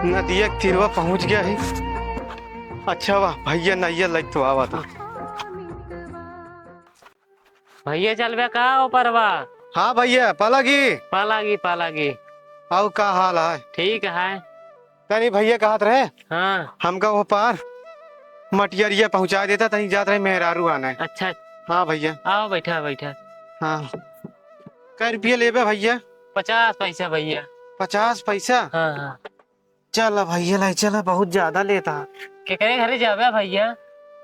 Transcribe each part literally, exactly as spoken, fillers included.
नदिया के तीरवा पहुँच गया ही। अच्छा बा, भइया नइया लइके तो आवा था। भइया चलबे का ओ परवा? हाँ भइया, पालागी। पालागी, पालागी। अउ का हाल है? ठीक है। तनी भइया कहत रहे, हाँ। हमका वो पार मटियरिया पहुँचा देता, तनी जात रहे मेहरारू आने। अच्छा। हाँ भइया। आओ, बैठा, बैठा। हाँ। कै रुपया लेबे भइया? पचास पैसा भइया। पचास पैसा? हाँ, हाँ। चला भइया, लाई चला, बहुत ज्यादा लेता। केकरे घरे जाबे भइया?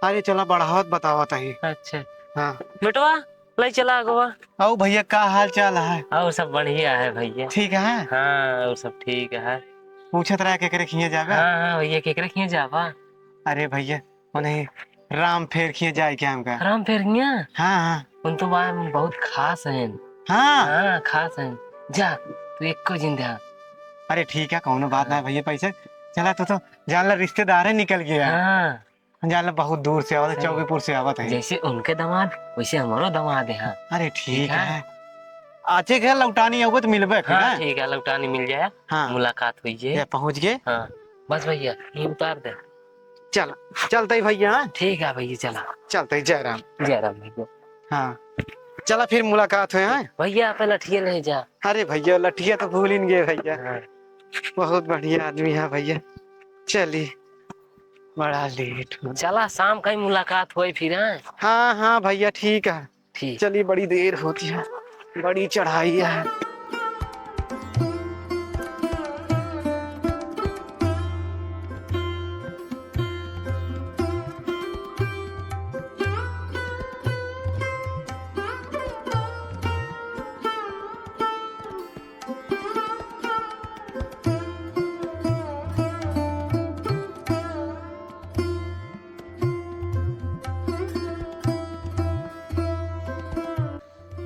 अरे चला, बढ़ावत बतावत ही। अच्छा। हाँ। बेटवा, लाई चला अगवा। अउ भइया, का हाल चाल है? अउ सब बढ़िया है भइया। ठीक है? हाँ, अउ सब ठीक है। पूछत रहा केकरे खिया जाबे? हाँ, हाँ भइया, केकरे खिया जाबा? अरे भइया, उन्हें राम फेर खिया जाए क्या हमका? राम फेर खिया? हाँ, हाँ। उन तो बा-, बहुत खास हैं। हाँ। हाँ, खास हैं। जा, तू एको जिन ध्यान। अरे ठीक है, कौनो बात ना है भइया, पैसे। चला, तू तो जान ला रिश्तेदार है निकल गया। हाँ। जान ला बहुत दूर से आवत है, सही। चौकीपुर से आवत है। जैसे उनके दामाद, वैसे हमारो दामाद है। हाँ। अरे ठीक ठीक है। है। आचे के लौटानी आवे तो मिलबे फिर, हाँ, हैं? ठीक है, लौटानी मिल जाए। हाँ। मुलाकात हुई जे। ये पहुँच गए? हाँ। बस भइया, ये उतार दे। चल, चलते ही भइया, हाँ? ठीक है भइया, चला। चलते ही, जय राम। जय राम भइया। हाँ। चला फिर मुलाकात हुए, हाँ? भइया, आप लठिया ले जा। अरे भइया, लठिया तो भूल ही गए भइया। हाँ। बहुत बढ़िया आदमी है भइया। चली, बड़ा लेट हो। चला, शाम का ही मुलाकात हुई फिर, हाँ? हाँ, हाँ भइया, ठीक है। ठीक। चली, बड़ी देर होती है, बड़ी चढ़ाई है।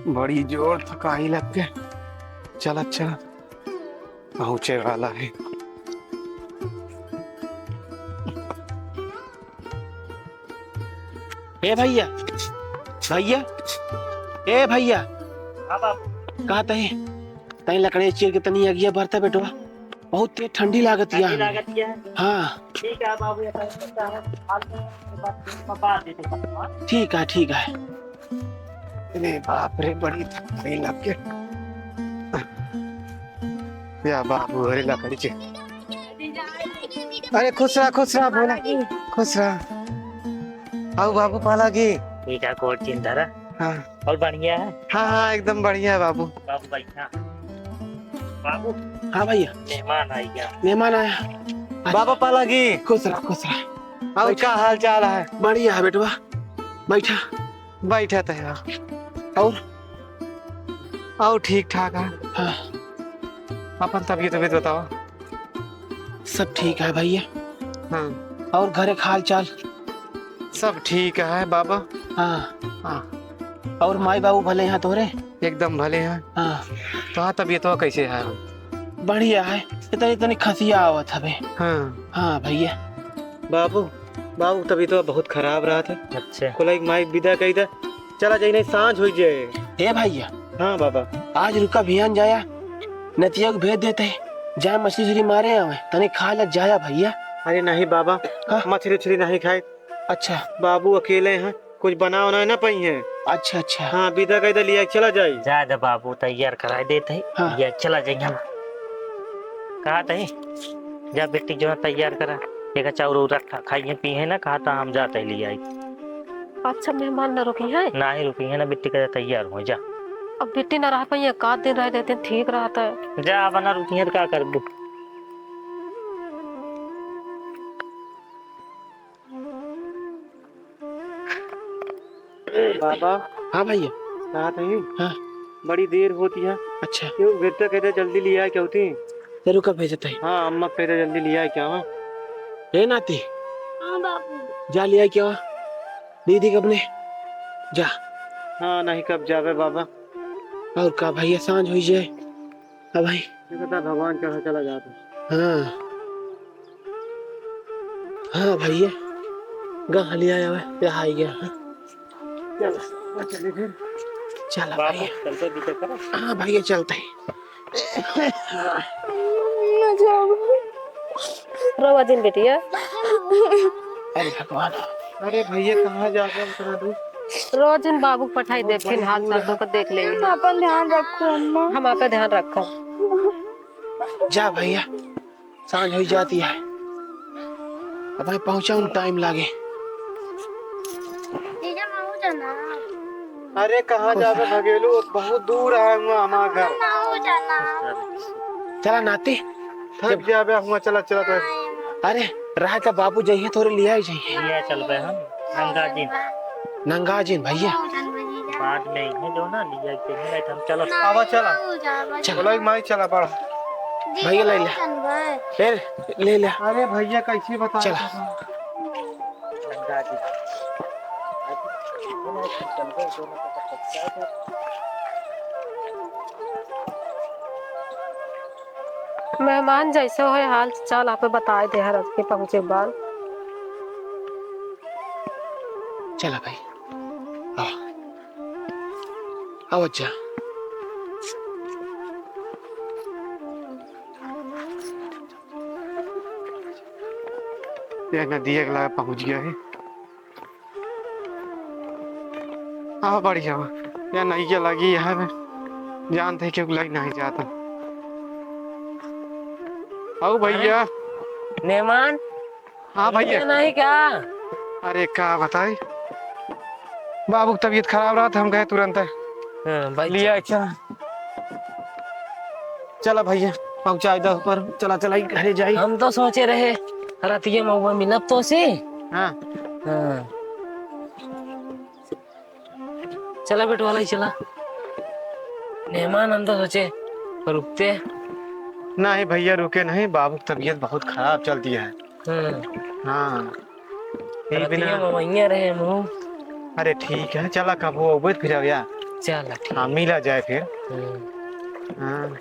बड़ी जोर थकाई लग गए। चलत चलत पहुँचे वाला है। ए भइया, भइया, ए भइया। हाँ बाबू। कहाँ तहीं? तहीं लकड़ी चीर के तनी अगिया बरता बेटवा। बहुत तेज ठंडी लागत ठंडी या है। लागत या है। हाँ। ठीक है बाबू, ये पैसा है, हाल में बात, बात दे दो। ठीक है, ठीक है। अरे बाप रे, बड़ी थकाई लग गई। या बाबू, अरे लकड़ी के। अरे खुश रहा, खुश रहा, भोला, खुश रहा। आओ बाबू, पालागी। ठीक है, कोट चिंता रहा। हाँ। और बढ़िया है? हाँ, हाँ, एकदम बढ़िया है बाबू। बाबू बैठा। बाबू। हाँ भइया। मेहमान आई गया। मेहमान आया। बाबा पालागी। खुश रहा, खुश रहा। और बैठा। का हाल चाल है? बढ़िया है बेटवा, बैठा। बैठा तो है। और? और ठीक ठाक है। हाँ। अपन तबीयत, तबीयत बताओ। सब ठीक है भइया। हाँ। और घरे का हाल चाल? सब ठीक है बाबा। हाँ। हाँ। और माई बाबू भले हैं तोरे? एकदम भले हैं। हाँ। तो हाँ, तबीयत कैसे है? बढ़िया है, इतनी, इतनी खसिया आवत हवे। हाँ। हाँ भइया। बाबू, बाबू तबीयत बहुत खराब रहत है। अच्छा। कुलाई माई विदा कही दे, चला जाई, नहीं सांझ होई जाए। ए भइया। हाँ बाबा। आज रुका, बिहान जाया, नतिया को भेज देते हैं, जाए मछली उछली मारे आवे, तने खा ले जाया भइया। अरे नहीं बाबा, हाँ? मछली उछली नहीं खाए। अच्छा। बाबू अकेले हैं, कुछ बना उना ना पाई हैं। अच्छा, अच्छा। हाँ, विदा कही दे, लिया चला जाई। जा दे बाबू, तैयार कराई देते हैं, हाँ। लिया चला जाई हम। कहा तही, जा बेटी, जो है तैयार करा, एक चाउर उर रखा, खाइए पीहे ना, कहा था हम जाते ही ले आई। अच्छा, मेहमान ना रुकी हैं? ना ही रुकी है ना, बिट्टी का तैयार हो जा। अब बिट्टी ना रह पाई, एक आध दिन रह देते हैं, ठीक रहता है। जा, अब ना रुकी है तो का करबू? बाबा। हाँ भइया। कहा तही? हाँ। बड़ी देर होती है। अच्छा। क्यों, बेटा कहते जल्दी लिया क्या होती? जरूर, कब भेजत है? हाँ, अम्मा कहते जल्दी लिया क्या, हाँ? ए नाती। हाँ बाबू। जा लिया क्या? दीदी कब ने? जा। हाँ, नहीं कब जावे बाबा। और का भइया, सांझ हुई जाए। अब भाई। देखो तो भगवान कहाँ चला जाता। हाँ। हाँ भइया, गह लिया आवे, यहाँ आई गया। चल, चल, चल, चल। चल बाबू, भइया। चलते दिक्कत करो। हाँ भइया, चलते हैं। न जाओ। रोवा जिन बिटिया। अरे भगवान। अरे भैया, कहाँ जाबे उतना दूर? रोवा जिन, बाबू क पठाई देब, फिर हाल चाल तो देख लेंगे। अपन ध्यान रखो अम्मा। हम आपका ध्यान रखब। जा भैया, सांझ होइ जाती है, अब पहुँचा हूँ, टाइम लागे। जीजा, माऊ जाना। अरे कहाँ जाबे भगेलू, बहुत दूर आए हुआ हमार घर। माऊ जाना। चला नाती। थक जाबे हुआ, चला, चला तो। अरे रहा का बाबू जइहे, थोड़े लिया ही जइहे। लिया चलबे हम, नंगा जी। नंगा जी भैया। बाद में इन्हें जो ना लिया के नहीं, हम चलो। आवा चला। चल। बोला माई चला बड़ा। भैया ले ले। फिर ले ले। अरे भैया कैसे बता। चला। मेहमान जैसे होए हाल चाल आपे बताए दे हर के पहुँचे के बाद। चला भाई, आ, आवत जा। ये नदिया के लगे पहुँच गया है। हाँ, बढ़िया बा। या नइया लगी है, जानते हैं क्यों लग नहीं जाता। आओ भैया। अरे, मेहमान? हाँ भैया। ये नहीं क्या? अरे का बताई, बाबू की तबीयत खराब रहा था, हम गए तुरंत। हाँ, भाई लिया चल। अच्छा। चला भैया, पहुँचाइ दा ऊपर। चला, चला, ई घरे जाई। हम तो सोचे रहे, रतिया महुआ मिलब तो से। हाँ। हाँ। चला बेटवा, लाई चला। मेहमान हम तो सोचे, रुकते। नहीं भैया, रुके नहीं, बाबू की तबीयत बहुत खराब चलती है। हम्म। हाँ। यही रतिया बिना मवैया रहे मुँह। अरे ठीक है, चला कबो अउबे फिर अब यार। चला ठीक। हाँ, मिला जाए फिर। हम्म। हाँ।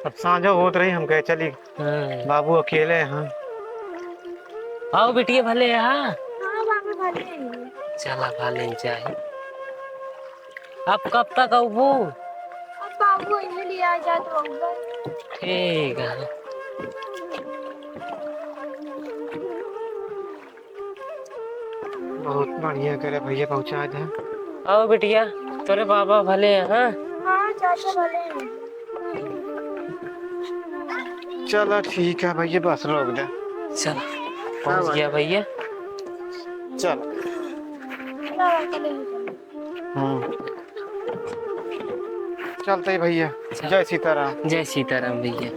अब साँझो होत रही, हम कहे चली। हम्म। बाबू अकेले हैं। आओ बिटिया भले, हाँ। हाँ बाबू भले हैं। चला भले जाए। अब कब तक अउबू? अब बाबू इन्हें लिया जात होगा। ठीक है। बहुत बढ़िया करे भैया, पहुँचा दे। आओ बिटिया, तोरे बाबा भले हैं, हाँ? हाँ चाचा भले हैं। चला ठीक है भैया, बस रोक दे। चला, पहुँच गया भैया। चल। चला, चले ही चले। हम्म। चलते ही भैया। चल। जय सीताराम। जय सीताराम भैया।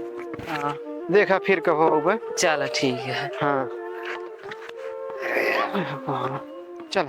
हाँ, देखा फिर कबो अउबे। चला ठीक है। हाँ। हाँ, चल।